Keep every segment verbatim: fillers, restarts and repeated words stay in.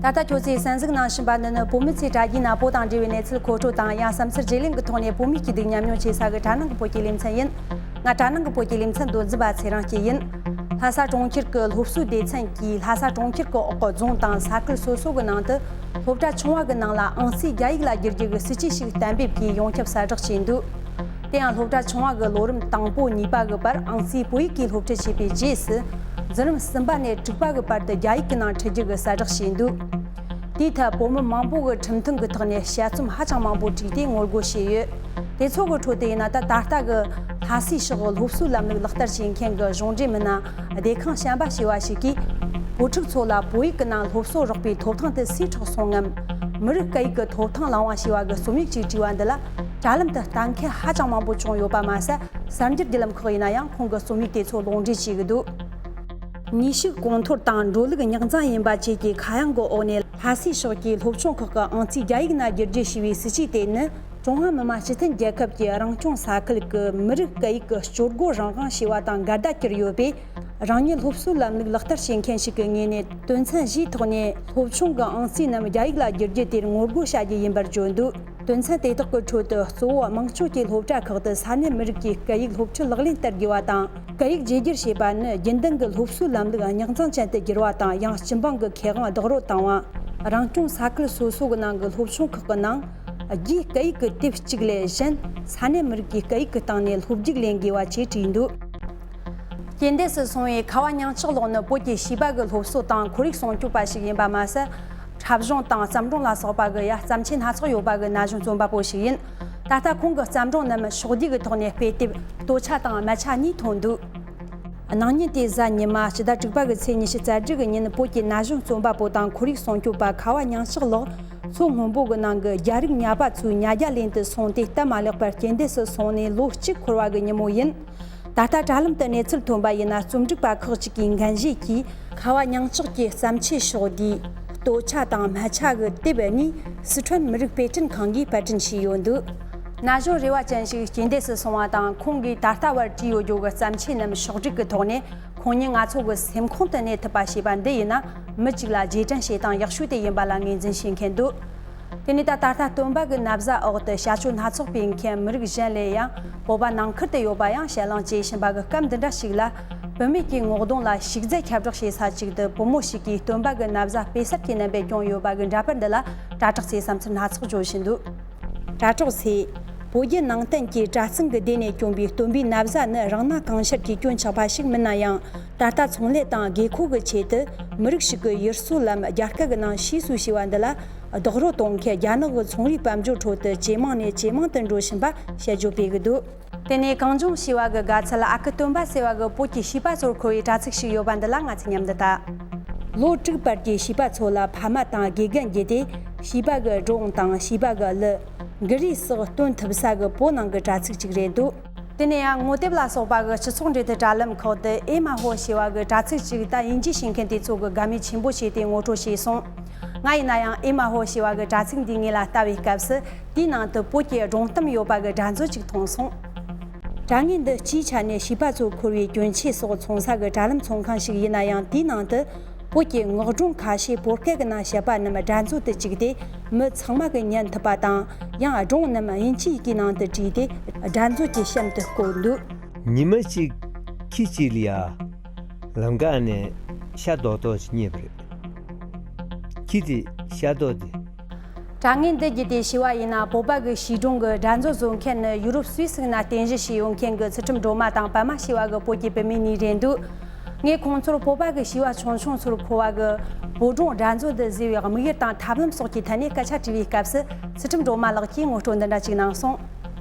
ད་ལྟ་ཁྱོད་ཚོས་གསན་གཟིགས་གནང་བཞིན་པ་འདི་ནི་བོད་མི་ཚོས་དྲ་རྒྱའི་ནང་བོད་དང་འབྲེལ་བའི་གནས་ཚུལ་མཁོ་སྤྲོད་དང་། ཡང་བསམ་ཚུལ་བརྗེ་ལེན་གྱི་ཐོག་ནས་བོད་མིའི་སྐྱིད་སྡུག་ཉམས་མྱོང་བྱེད་ས་གི་དྲ་ནང་གི་བོད་ཀྱི་ལེ་ཚན་ཡིན། ང་དྲ་ནང་གི་བོད་ཀྱི་ལེ་ཚན་མདོ་འཛིན་པ་ཚེ་རིང་སྐྱིད་ཡིན། ལྷ་ས་གྲོང་ཁྱེར་གྱི་སློབ་གསོའི་སྡེ་ཚན་གྱིས་ལྷ་ས་གྲོང་ཁྱེར་གྱི་འོག་གི་རྫོང་དང་ས་ཁུལ་སོ་སོ་གི་ནང་དུ་སློབ་གྲྭ་ཆུང་བ་གི་ནང་ལ་ཨང་རྩིས་རྒྱ་ཡིག་ལ་བསྒྱུར་རྒྱུ་གི་སྲིད་ཇུས་ཤིག་གཏན་འབེབས་ཀྱིས་ཡོངས་ཁྱབ་གསལ་བསྒྲགས་བྱས་འདུག་དེ་ཡང་སློབ་གྲྭ་ཆུང་བ་གི་ལོ་རིམ་དང་པོ་གཉིས་པ་གི་བར་ཨང་རྩིས་བོད་ཡིག་གིས་སློབ་ཁྲིད་བྱས་པའི་རྗེས་སུ། འཛིན་རིམ་གསུམ་པ་ནས་དྲུག་པ་གི་བར་དུ་རྒྱ་ཡིག་གི་ནང་ཁྲིད་རྒྱུ་གི་གསལ་བསྒྲགས་བྱས་འདུག་དེའི་ཐད་བོད་མི་མང་པོ་གི་ཁྲིམས་མཐུན་གྱི་ཐོག་ནས་དཔྱད་རྩོམ་ཧ་ཅང་མང་པོ་བྲིས་ཏེ་ངོ་རྒོལ་བྱས་ཡོད། དེ་ཚོ་གི་ཁྲོད་དུ་ཡིན་ན། ད་ད་ལྟ་གི་ལྷ་སའི་ཕྱོགས་སློབ་གསོའི་ལམ་ལུགས་ལག་བསྟར་བྱེད་མཁན་གྱི་གཞུང་འབྲེལ་མི་སྣ་སྡེ་ཁང་གཞན་པ་ཞེས་པ་ཞིག་གིས། བོད་ཕྲུག་ཚོ་ལ་བོད་ཡིག་གི་ནང་སློབ་གསོ་རོགས་པའི་ཐོབ་ཐང་དེ་སུས་འཕྲོག་སོང་ངམ། མི་རིགས་སྐད་ཡིག་གི་ཐོབ་ཐང་བླང་བ་ཞེས་པ་གི་རྩོམ་ཡིག་ཅིག་བྲིས་པ་འདི་ལ། དྲ་ལམ་དུ་ལྟ་མཁན་ཧ་ཅང་མང་པོ་བྱུང་ཡོད་པ་མ་ཟད། གསར་འགྱུར་བརྒྱུད་ལམ་ཁག་ཡིན་ན་ཡང་ཁོང་གི་རྩོམ་ཡིག་དེ་ཚོ་ལུང་འདྲེན་བྱེད་ཀྱི་འདུག་ནུས་ཤུགས་གོང་མཐོར་དང་འགྲོ་ལུགས་རྙོག་འཛིང་ཡིན་པ་བཅས་ཀྱི་ཁ་གཡང་གི་འོག་ནས་ལྷ་སའི་ཕྱོགས་ཀྱི་སློབ་ཆུང་ཁག་གི་ཨང་རྩིས་རྒྱ་ཡིག་ནང་བསྒྱུར་རྒྱུ་ཞེས་པའི་སྲིད་ཇུས་དེ་ནི། ཀྲུང་ཧྭ་མི་དམངས་སྤྱི་མཐུན་རྒྱལ་ཁབ་ཀྱི་རང་སྐྱོང་ས་ཁུལ་གྱི་མི་རིགས་སྐད་ཡིག་གི་སྤྱོད་སྒོ་རང་དབང་ཞེས་པ་དང་འགལ་ཟླ་གྱུར་ཡོད་པས། རང་ཉིད་སློབ་གསོའི་ལམ་ལུགས་ལག་བསྟར་བྱེད་མཁན་ཞིག་གི་ངོས་ནས། དོན་ཚན་བཞིའི་ཐོག་ནས་སློབ་ཆུང་གི་ཨང་རྩིས་རྣམས་རྒྱ་ཡིག་ལ་བསྒྱུར་རྒྱུ་དེར་ངོ་རྒོལ་བྱ་རྒྱུ་ཡིན་པར་བརྗོད་འདུག་དོན་ཚན་དེ་དག་གི་ཁྲོད་དུ། གཙོ་བོ་དམངས་ཁྲོད་ཀྱི་སློབ་གྲྭ་ཁག་ཏུ་ས་གནས་མི་རིགས་ཀྱི་སྐད་ཡིག་སློབ་ཁྲིད་ལག་ལེན་བསྟར་དགོས་པ་དང་། སྐད་ཡིག་བརྗེ་བསྒྱུར་བྱེད་པ་ནི་རྒྱུན་ལྡན་གྱི་སློབ་གསོའི་ལམ་ལུགས་རྙོག་འཛིང་ཅན་དུ་བསྒྱུར་བ་དང་། ཡང་སྤྱི་འབངས་ཀྱི་ཁེ་དབང་རྡོག་རོལ་བཏང་བ། རང་སྐྱོང་ས་ཁུལ་སོ་སོ་གི་ནང་གི་སློབ་ཆུང་ཁག་གི་ནང་། རྒྱའི་སྐད་ཡིག་གི་དེབ་གཅིག་ལས་གཞན་ས་གནས་མི་རིགས་ཀྱི་སྐད་ཡིག་གི་སྟེང་ནས་སློབ་རྒྱུགས་ལེན་དགོས་པ་བཅས་བྲིས་འདུག་རྐྱེན་འདས་སུ་སོང་བའི་ཁ་བ་ཉང་ལྕགས་ལགས་ནི་བོད་ཀྱི་བྱིས་པ་གི་སློབ་གསོ་དང་ཁོར་ཡུག་སྲུང་སྐྱོབ་པ་ཞིག་ཡིན་པ་མ་ཟད། འཁྲབ་གཞུང་དང་བརྩམས་སྒྲུང་ལ་སོགས་པ་གི་ཡ་བརྩམས་ཆོས་སྣ་ཚོགས་ཡོད་པ་གི་ན་གཞོན་རྩོམ་པ་པོ་ཞིག་ཡིན། ད་ལྟ་ཁོང་གི་བརྩམས་སྒྲུང་རྣམས་ཕྱོགས་བསྡུས་ཀྱི་ཐོག་ནས་དཔེ་དེབ་སྟོད་ཆ་དང་སྨད་ཆ་གཉིས་ཐོན་འདུག་གནངས་ཉིན་ཏེ་གཟའ་ཉི་མ་ཕྱི་ཟླ་དྲུག་པ་གི་ཚེས་ཉི་ཤུ་རྩ་དྲུག་གི་ཉིན། བོད་ཀྱི་ན་གཞོན་རྩོམ་པ་པོ་དང་ཁོར་ཡུག་སྲུང་སྐྱོབ་པ་ཁ་བ་ཉང་ལྕགས་ལགས་མཚོ་སྔོན་པོ་གི་ནང་གི་རྒྱ་རིགས་ཉ་པ་ཚོའི་ཉ་རྒྱ་ལེན་དུ་སོང་སྟེ་སྟབས་མ་ལེགས་པར་རྐྱེན་འདས་སུ་སོང་ནས་ལོ་གཅིག་འཁོར་བ་གི་ཉིན་མོ་ཡིན། ད་ལྟ་དྲ་ལམ་དུ་གནས་ཚུལ་ཐོན་པ་ཡིན་ན། རྩོམ་སྒྲིག་པ་ཁག་ཅིག་གིས་འགན་བཞེས་ཀྱིས་ཁ་བ་ཉང་ལྕགས་ཀྱི་བརྩམས་ཆོས་ཕྱོགས་བསྡུས་སྟོད་ཆ་དང་སྨད་ཆ་གི་དེབ་གཉིས་སི་ཁྲོན་མི་རིགས་དཔེ་སྐྲུན་ཁང་གིས་པར་སྐྲུན་བྱས་ཡོད་འདུག་ན་གཞོན་རེ་བ་ཅན་ཞིག་རྐྱེན་འདས་སུ་སོང་བ་དང་། ཁོང་གིས་ད་ལྟ་བར་བྲིས་ཡོད་རྒྱུ་གི་བརྩམས་ཆོས་རྣམས་ཕྱོགས་སྒྲིག་གི་ཐོག་ནས། ཁོང་ཉིད་ང་ཚོ་གི་སེམས་ཁོང་དུ་གནས་ཐུབ་པ་ཞེས་པ་འདི་ཡིན་ན། མི་གཅིག་ལ་རྗེས་དྲན་བྱེད་སྟངས་ཡག་ཤོས་དེ་ཡིན་པ་ལ་ངོས་འཛིན་བྱེད་མཁན་འདུག་དེ་ནས་ད་ད་ལྟ་སྟོན་པ་གི་ན་བཟའ་འོག་ཏུ་བྱ་སྤྱོད་སྣ་ཚོགས་སྤེལ་མཁན་མི་རིགས་གཞན་ལས་ཡང་བོད་པ་ནང་ཁུལ་དུ་ཡོད་པ་ཡང་དཔྱད་གླེང་བྱེད་བཞིན་པ་གི་སྐབས་འདི་འདྲ་ཞིག་ལ། བུད་མེད་ཀྱི་ངོ་གདོང་ལ་ཞིག་རྫས་ཁྱབ་བསྒྲགས་བྱེད་ས་ཅིག་ཏུ་བུ་མོ་ཞིག་གིས་སྟོན་པ་གི་ན་བཟའ་དཔེ་གསར་གྱི་རྣམ་པས་བསྐྱངས་ཡོད་པ་གི་འདྲ་པར་འདི་ལ་དྲ་གྲོགས་ཚོས་བསམ་ཚུལ་སྣ་ཚོགས་བརྗོད་བཞིན་འདུག་དྲ་གྲོགས་ཚོས། བོད་བརྒྱུད་ནང་བསྟན་གྱི་གྲྭ་བཙུན་གྱི་སྡེ་ནས་གྱོན་པའི་སྟོན་པའི་ན་བཟའ་ནི་རང་སྣང་གང་ཤར་གྱིས་གྱོན་ཆོག་པ་ཞིག་མིན་ན་ཡང་། ད་ལྟ་ཚོང་ལས་དང་དགོས་མཁོ་གི་ཆེད་དུ་མི་རིགས་ཤིག་གི་ཡུལ་སྲོལ་ལམ་རྒྱ་སྐད་ཀྱི་ནང་ཕྱིས་སུ་ཞེས་པ་འདི་ལ་རྡོག་རོལ་གཏོང་མཁན་རྒྱ་ནག་གི་ཚོང་རའི་དཔལ་འབྱོར་ཁྲོད་དུ་ཇེ་མང་ནས་ཇེ་མང་དུ་འགྲོ་བཞིན་པ་དཔྱད་བརྗོད་སྤེལ་གྱི་འདུག་དེ་ནས་གངས་ལྗོངས་ཞེས་པ་གི་དགའ་ཚལ་ཨ་ཁུ་སྟོན་པ་ཟེར་བ་གི་བོད་ཀྱི་བྱིས་པ་ཚོར་མཁོ་བའི་དྲ་ཚིགས་ཤིག་ཡོད་པ་འདི་ལ་ང་ཚོས་མཉམ་དུ་ལྟ། ལོ་དྲུག་བར་གྱི་བྱིས་པ་ཚོ་ལ་ཕ་མ་དང་དགེ་རྒན་བརྒྱུད་དེ་བྱིས་པ་གི་སྒྲུང་དང་བྱིས་པ་གི་གླུ། གྷི་རིས་སོགས་སྟོན་ཐུབ་ས་གི་བོད་ནང་གི་དྲ་ཚིགས་ཅིག་རེད་འདུག་དེ་ནས་ཡང་ངོ་དེབ་ལ་སོགས་པ་གི་སྤྱི་ཚོགས་འབྲེལ་མཐུད་དྲ་ལམ་ཁག་ཏུ་ཨེ་མ་ཧོ་ཞེས་པ་གི་དྲ་ཚིགས་ཅིག་ད་དབྱིན་ཇི་ཤེས་མཁན་དེ་ཚོ་གི་དགའ་མོས་ཆེན་པོ་བྱས་ཏེ་ངོ་སྤྲོད་བྱས་སོང་། ང་ཡིན་ན་ཡང་ཨེ་མ་ཧོ་ཞེས་པ་གི་དྲ་ཚིགས་འདིའི་ངོས་ལ་ལྟ་བའི་སྐབས་སུ། དེའི་ནང་དུ་བོད་ཀྱི་སྒྲུང་གཏམ་ཡོད་པ་གི་སྒྲ་མཛོད་ཅིག་མཐོང་སོང་། དྲ་ངོས་འདི་སྤྱིའི་ཆ་ནས་བྱིས་པ་ཚོར་མཁོ་བའི་གྱོན་ཆས་སོགས་ཚོང་ས་གི་དྲ་ལམ་ཚོང་ཁང་ཞིག་ཡིན་ན་ཡང་། དེའི་ནང་དུ་བོད་ཀྱི་ངག་སྒྲུང་ཁ་ཤས་བོད་སྐད་ཀྱི་ནང་བཤད་པ་རྣམས་སྒྲ་མཛོད་དུ་བཅུག་སྟེ་མི་ཚང་མ་གིས་ཉན་ཐུབ་པ་དང་། ཡང་སྒྲུང་རྣམས་དབྱིན་ཇིའི་ཡི་གེའི་ནང་དུ་བྲིས་ཏེ་སྒྲ་མཛོད་ཀྱི་གཤམ་དུ་བཀོད་འདུག་ཉི་མ་གཅིག་ཁྱི་གཅིག་ལ་ཡ་ལམ་ཁ་ནས་ཤ་རྡོག་རྡོག་ཅིག་རྙེད་པ་རེད། ཁྱི་དེས་ཤ་རྡོག་དེ། དྲ་ངོས་འདི་བརྒྱུད་དེ་ཞུས་པ་ཡིན་ན། བོད་པ་གི་བྱིས་སྒྲུང་གི་སྒྲ་མཛོད་བཟོ་མཁན་ནི་ཡུ་རོབ་སུད་སི་ན་རྟེན་གཞི་བྱས་ཡོད་མཁན་གྱི་ཚུལ་ཁྲིམས་སྒྲོལ་མ་དང་པད་མ་ཞེས་པ་གི་བོད་ཀྱི་བུད་མེད་གཉིས་རེད་འདུག་ངས་ཁོང་ཚོར་བོད་པ་གི་བྱིས་པ་ཆུང་ཆུང་ཚོར་མཁོ་བ་གི་བོད་སྒྲུང་སྒྲ་མཛོད་འདི་བཟོས་པའི་དམིགས་ཡུལ་དང་ཐབས་ལམ་སོགས་ཀྱི་ཐད་ནས་སྐད་ཆ་དྲིས་པའི་སྐབས་སུ། ཚུལ་ཁྲིམས་སྒྲོལ་མ་ལགས་ཀྱིས་ངོ་སྤྲོད་འདི་འདྲ་ཅིག་གནང་སོང་།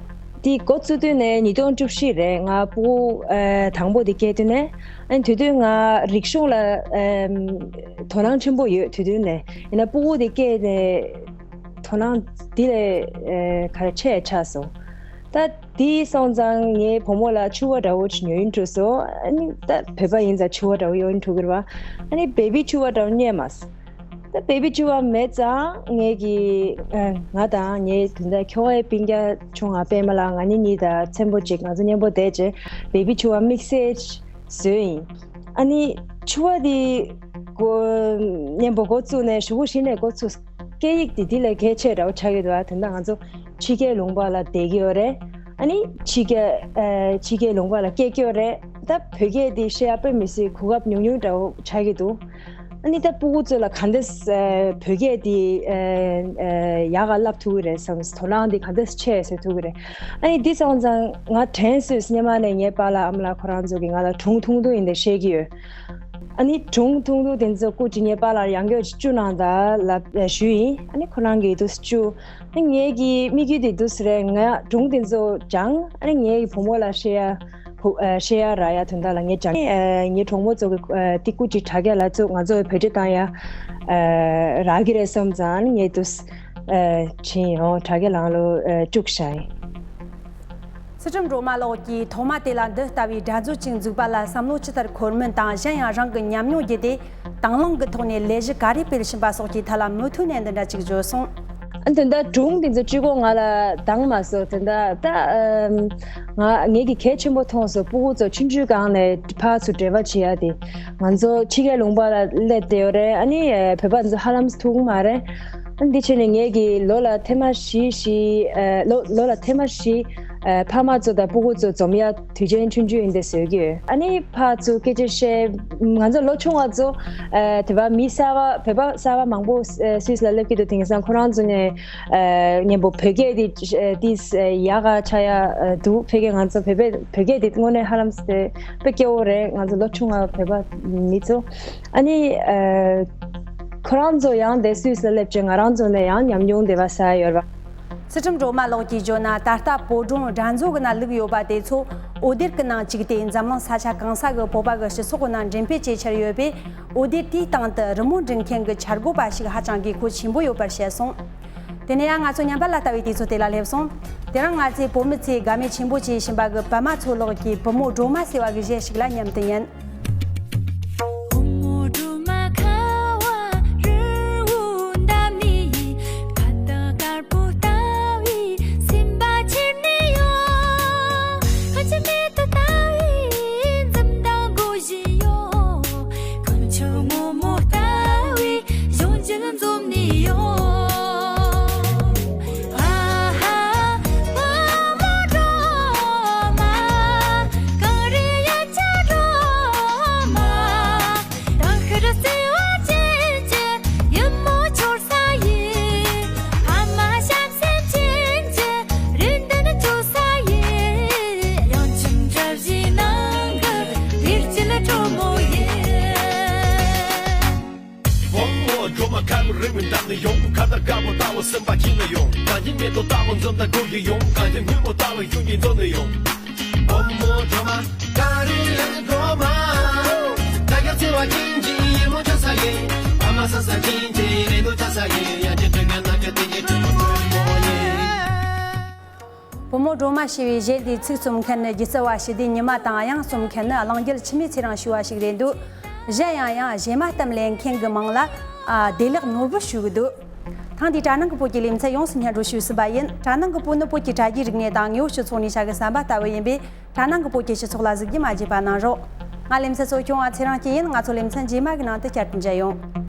དེ་འགོ་བཙུགས་དུས་ནས་ཉིས་སྟོང་བཅུ་བཞི་རེད། ང་ཕྲུ་གུ་ཨ་དང་པོ་དེ་སྐྱེས་དུས་ནས། ཨ་ནི་དེ་དུས་ང་རིག་གཞུང་ལ་ཨམ་དོ་སྣང་ཆེན་པོ་ཡོད། དེ་དུས་ནས། ཡིན་ན་ཕྲུ་གུ་དེ་སྐྱེས་ནས་དོ་སྣང་དེ་ལས་ཨ་ག་རེ་ཆེ་ཆགས་སོང་། ད་དེ་སོང་ཙང་ངའི་བུ་མོ་ལ་ཕྱུ་པ་འདྲ་བོ་ཅིག་ཉོ་ཡིན་འགྲོ་སོང་། ཨ་ནི་ད་བོད་པ་ཡིན་ཙང་ཕྱུ་པ་འདྲ་བོ་ཡོད་ཡིན་འགྲོ་གི་རེད་པ། ཨ་ནི་བེ་བི་ཕྱུ་པ་འདྲ་བོ་རྙེད་མ་སོང་། ད་བེ་བི་ཕྱུ་པ་མེད་ཙང་ངེད་ཀྱི་ཨ་ང་དང་ངའི་དེ་འདྲ་ཁྱོ་གའི་སྤུན་ཀྱག་ཆུང་བ་པད་མ་ལགས་ང་གཉིས་གཉིས་དང་ཚེམ་པོ་གཅིག་ང་ཚོ་མཉམ་པོ་བསྡད་བྱས་བེ་བི་ཕྱུ་པ་དམིགས་བསལ་བཟོས་ཡིན། ཨ་ནི་ཕྱུ་པ་དེ་ འགོ་མཉམ་པོ་འགོ་བཙུགས་ནས་གཞུག་གུ་གཞི་ནས་འགོ་ཚུགས། སྐད་ཡིག་དེ་འདི་ལས་གལ་ཆེ་འདྲ་བོ་ཆགས་ཀྱི་འདུག་ཨ། དོན་དག་ང་ཚོ་ཕྱི་རྒྱལ་ལུང་པ་ལ་བསྡད་ཀྱི་ཡོད་རེད། ཨ་ནི་ཕྱི་རྒྱལ་ཨ་ཕྱི་རྒྱལ་ལུང་པ་ལ་སྐྱེས་ཀྱི་ཡོད་རེད། ད་བོད་སྐད་དེ་བཤད་ཡ་དཔེ་མི་སྲིད་གོ་སྐབས་ཉུང་ཉུང་འདྲ་བོ་ཆགས་ཀྱི་འདུག་ཨ་ནི་ད་སྤུ་གུ་ཚོ་ལ་ག་འདྲས་ཨ་བོད་སྐད་དེ་ཨ་ཨ་ཡག་ག་བསླབ་ཐུབ་ཀྱི་རེད་བསམ། དོ་སྣང་དེ་ག་འདྲས་ཆེ་ཟེར་ཐུབ་ཀྱི་རེད། ཨ་ནི་འདི་སོང་ཙང་ང་དྲན་སོང་། སྔོན་མ་ནས་ངའི་པཱ་ལགས་ཨ་མ་ལགས་ཁོ་རང་ཚོ་གིས་ང་ལ་སྒྲུང་ཐུང་ཐུང་ཡིན་དེ་བཤད་ཀྱི་ཡོད། ཨ་ནི་སྒྲུང་ཐུང་ཐུང་དེ་ཚོ་སྐུ་མཁྱེན་ངའི་པཱ་ལགས་ཡང་བསྐྱར་བཅུག་གནང་དང་ལབ་ཞུས་ཡིན། ཨ་ནི་ཁོ་རང་གིས་འདུག་སེ་བཅུག་ཨ་ནི་ངེད་ཀྱི་དམིགས་ཡུལ་དེ་འདུག་སེ་རེད། ང་སྒྲུང་དེ་ཚོ་སྦྱངས། ཨ་ནི་ངེད་ཀྱི་བུ་མོ་ལ་བཤད་ཡ་བུ་ཨ་བཤད་ཡ་རག་ཡ་དོན་དག་ལ་ངས་སྦྱངས། ཨ་ངའི་གྲོགས་མོ་ཚོ་གི་ཨ་དེ་སྐུ་མཁྱེན་དྲ་རྒྱ་ལ་ཚུར་ང་ཚོ་བོད་འགྲེལ་བཏང་ཡ་ཨ་རག་གི་རེད་བསམ་ཙང་། ཨ་ནི་ངས་འདུག་སེ་ཨ་བྱིན་ཡོང་། དྲ་རྒྱ་ནང་ལ་ཨ་བཅུག་བཞག་ཡིན། ཚུལ་ཁྲིམས་སྒྲོལ་མ་ལགས་ཀྱིས་ཐོག་མ་དེ་ལ་འདི་ལྟ་བུའི་སྒྲ་མཛོད་ཅིག་འཛུགས་པ་ལ་བསམ་བློ་ཇི་ལྟར་འཁོར་མིན་དང་། གཞན་ཡང་རང་གི་ཉམས་མྱོང་བརྒྱུད་དེ་དང་བླངས་ཀྱི་ཐོག་ནས་ལས་གཞི་ག་རེ་སྤེལ་བཞིན་པ་སོགས་ཀྱི་ཐད་ལ་མུ་མཐུད་ནས་འདི་འདྲ་ཅིག་བརྗོད་སོང་། ཨ་དོན་དག་སྒྲུང་དེ་ཚོ་གཅིག་པོ་ང་ལ་འདང་མ་སོང་། དོན་དག་ད་ཨམ་ང་ངེད་ཀྱི་གལ་ཆེན་པོ་མཐོང་སོང་། སྤུ་གུ་ཚོ་ཆུང་ཆུང་སྒང་ནས་ཕར་ཚུར་འབྲེལ་བ་བྱེད་ཡ་དེ། ང་ཚོ་ཕྱི་རྒྱལ་ལུང་པ་ལ་སླེབས་བསྡད་ཡོད་རེད། ཨ་ནི་ཨ་བོད་པ་ཚོ་ཧ་ལམ་ཐུག་གི་མ་རེད། ཨ་འདི་བྱས་ནས་ངེད་ཀྱིས་ལོ་ལ་ཐེངས་མ་བཞི་བཞི་ཨ་ལོ་ལོ་ལ་ཐེངས་མ་བཞི་ཨ་ཕ་མ་ཚོ་དང་སྤུ་གུ་ཚོ་འཛོམས་ཡ་དུས་ཆེན་ཆུང་ཆུང་ཡིན་དེ་བཟོས་ཀྱི་ཡོད། ཨ་ནི་ཕར་ཚུར་སྐད་ཆ་བཤད། ང་ཚོ་ལོ་ཆུང་བ་ཚོ་ཨ་དེ་བ་མི་གསར་བ་བོད་པ་གསར་བ་མང་པོ་ཨ་སུད་སི་ལ་སླེབས་ཀྱི་འདུག་དེང་སང་ཁོ་རང་ཚོ་ནས་ཨ་མཉམ་པོ་བོད་སྐད་དེ་ཨ་ཏིས་ཨ་ཡག་ག་ཆགས་ཡ་ཨ་འདུག་ཕ་གིར་ང་ཚོ་བོད་པའི་བོད་སྐད་དེ་དངོས་གནས་ཧ་ལམ་སེ་དཔེ་སྐྱོ་བོ་རེད། ང་ཚོ་ལོ་ཆུང་བ་བོད་པ་མི་ཚོ། ཨ་ནི་ཨ་ཁོ་རང་ཚོ་ཡང་དེ་སུད་སི་ལ་སླེབས་བྱས་ང་རང་ཚོ་ནས་ཡང་ཉམས་མྱོང་དེ་བ་ཟ་ཡ་ཡོད་རེད་བ། ཚུལ་ཁྲིམས་སྒྲོལ་མ་ལགས་ཀྱིས་བརྗོད་ན། ད་ལྟ་བོད་སྒྲུང་སྒྲ་མཛོད་ཀྱི་ནང་བླུགས་ཡོད་པ་དེ་ཚོ་འོད་སྡེར་གྱི་ནང་བཅུག་སྟེ་འཛམ་གླིང་ས་ཆ་གང་ས་གི་བོད་པ་གི་སྤྱི་ཚོགས་ཀྱི་ནང་འགྲེམས་སྤེལ་བྱེད་འཆར་ཡོད་པས། འོད་སྡེར་དེའི་སྟེང་དུ་རི་མོ་འབྲི་མཁན་གྱི་འཆར་འགོད་པ་ཞིག་ཧ་ཅང་གི་གལ་ཆེན་པོ་ཡོད་པར་བཤད་སོང་། དེ་ནས་ཡང་ང་ཚོ་ཉམས་པ་ལ་ལྟ་བའི་དུས་ཚོད་དེ་ལ་སླེབས་སོང་། དེ་རིང་ང་ཚོས་བོད་མི་ཚོས་དགའ་མོས་ཆེན་པོ་བྱེད་བཞིན་པ་གི་པད་མ་མཚོ་ལགས་ཀྱིས་བུ་མོ་སྒྲོལ་མ་ཟེར་བ་གི་གཞས་ཤིག་ལ་མཉམ་དུ་ཉན། བུ་མོ་སྒྲོལ་མ་ཁ་བ་རི་བོ་འདབས་ནས། ཁ་བཏགས་དཀར་པོ་ལྟ་བུའི་སེམས་པ་ཁྱེར་ནས་ཡོང་། ཁ་ཆེ་མེ་ཏོག་ལྟ་བུའི་འཛུམ་མདངས་དགོད་བཞིན་ཡོད། གངས་ཆུ་སྔོན་མོ་ལྟ་བུའི་གཞུང་བརྒྱུད་འཛོམས་ནས་ཡོང་། ཨ་ཧ། བུ་མོ་སྒྲོལ་མ། གངས་རི་གཡུ་བྱ་སྒྲོལ་མ། དྭགས་ཤར་བརྩེ་བ་ཅན་གྱི་ཡུ་མོ་འཆོར་ས་ཡིན། ཕ་མ་བྱམས་སེམས་ཅན་གྱི་རེ་འདུན་འཇོ་ས་ཡིན། དབྱངས་ཅན་བཀྲ་ཤིས་ནང་གི་བདེ་སྐྱིད་སྒྲོལ་མོ་ཡིན། བུ་མོ་སྒྲོལ་མ་ཁ་བ་རི་བོའི་འདབས་ནས་ཡོང་། ཁ་བཏགས་དཀར་པོ་ལྟ་བུ་སེམས་པ་ཁྱེར་ནས་ཡོང་། གངས་ཅན་མེ་ཏོག་ལྟ་བུ་འཛུམ་མདངས་དགོད་ཀྱི་ཡོང་། གངས་ཅན་སྔོན་མོ་ལྟ་བུའི་གཞུང་བརྒྱུད་འཛོམས་ནས་ཡོང་། བུ་མོ་སྒྲོལ་མ། གངས་རི་གཡུ་སྒྲོལ་མ། དྭགས་ཤར་བརྩེ་བ་ཅན་གྱི་ཡུ་མོ་འཆོར་ས་ཡིན། ཕ་མ་བྱམས་སེམས་ཅན་གྱི་རེ་འདུན་འཇོ་ས་ཡིན། དབྱངས་ཅན་སྒྲོལ་མ་ནང་གི་བདེ་སྐྱིད་སྒྲོལ་མོ་ཡིན། བུ་མོ་སྒྲོལ་མ་ཞེས་པའི་གཞས་འདིའི་ཚིག་རྩོམ་མཁན་ནི་སྒྱུ་རྩལ་བ་ཞི་བདེ་ཉི་མ་དང་། དབྱངས་རྩོམ་མཁན་ནི་གླང་རྒྱལ་འཆི་མེད་ཚེ་རིང་ཞུ་བ་ཞིག་རེད་འདུག་གཞན་ཡང་། ཡང་གཞས་མ་གཏམ་ལེན་མཁན་གྱི་མིང་ལ་ཨ་བདེ་ལེགས་ནོར་བུ་ཞུ་གི་འདུག་ཐེངས་འདིའི་དྲ་ནང་གི་བོད་ཀྱི་ལེ་ཚན་ཡོངས་སུ་སྙན་སྒྲོན་ཞུས་ཟིན་པ་ཡིན། དྲ་ནང་གི་བོད་ནི་བོད་ཀྱི་དྲ་རྒྱའི་རིག་གནས་དང་དངོས་ཡོད་སྤྱི་ཚོགས་ནས་བྱ་དགའི་ཟམ་པ་ལྟ་བུ་ཡིན་པས། དྲ་ནང་གི་བོད་ཀྱི་སྤྱི་ཚོགས་ལ་གཟིགས་རྒྱུ་མ་བརྗེད་པ་གནང་རོགས། ང་ལེ་ཚན་གཙོ་སྐྱོང་བ་ཚེ་རིང་སྐྱིད་ཡིན། ང་ཚོ་ལེ་ཚན་རྗེས་མ་གི་ནང་དུ་བསྐྱར་དུ་མཇལ་ཡོང་།